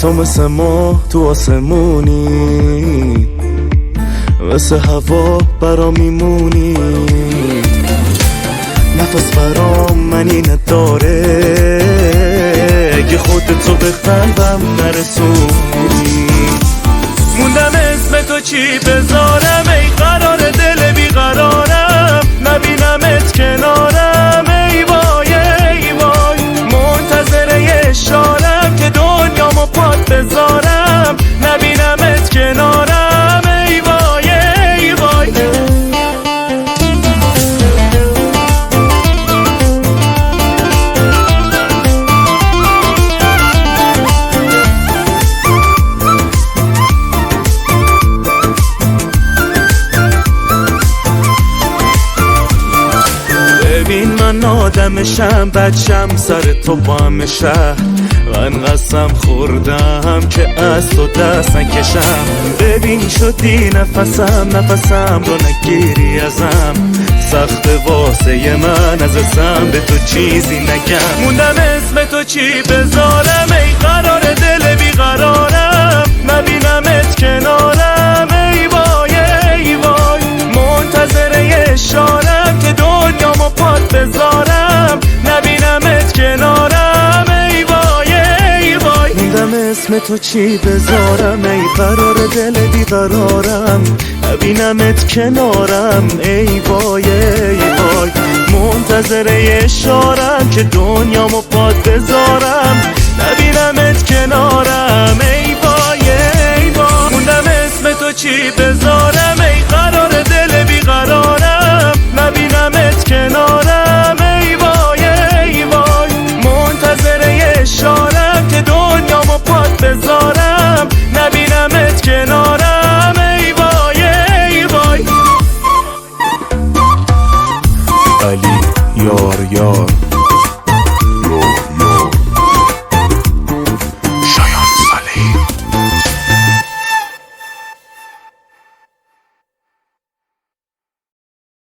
تو مثل ما تو آسمونی، مثل هوا برا میمونی، نفس برام منی نداره که خودتو به قلبم نرسونی. موندم اسم تو چی بذارم ای قرار دل بیقرارم، نبینمت کنارم ای وای ای وای، منتظر یه اشارم که دنیامو پات بذارم، نبینمت کنارم ای وای ای وای. ببین من آدمشم بچم سر تو با همه شهر، من قسم خوردم که از تو دست نکشم. ببین شدی نفسم، نفسم رو نگیری ازم، سخت واسه من از اسم به تو چیزی نگم. موندم اسم تو چی بذارم ای قرار دل بیقرارم، نبینمت کنارم ای وای ای وای، منتظر یه اشارم که دنیامو پات بذارم، نبینمت کنارم ای وای ای وای. موندم اسم تو چی بذارم ای قرار دل بیقرارم، نبینمت کنارم ای وای ای وای، منتظر یه اشارم که دنیامو پات بذارم، نبینمت کنارم ای وای ای وای. موندم اسم تو چی بذارم ای قرار دل بیقرارم، نبینمت کنارم ای وای ای وای، منتظر یه اشارم که دنیامو پات بذارم، نبینمت کنارم ای وای ای وای. علی یار یار.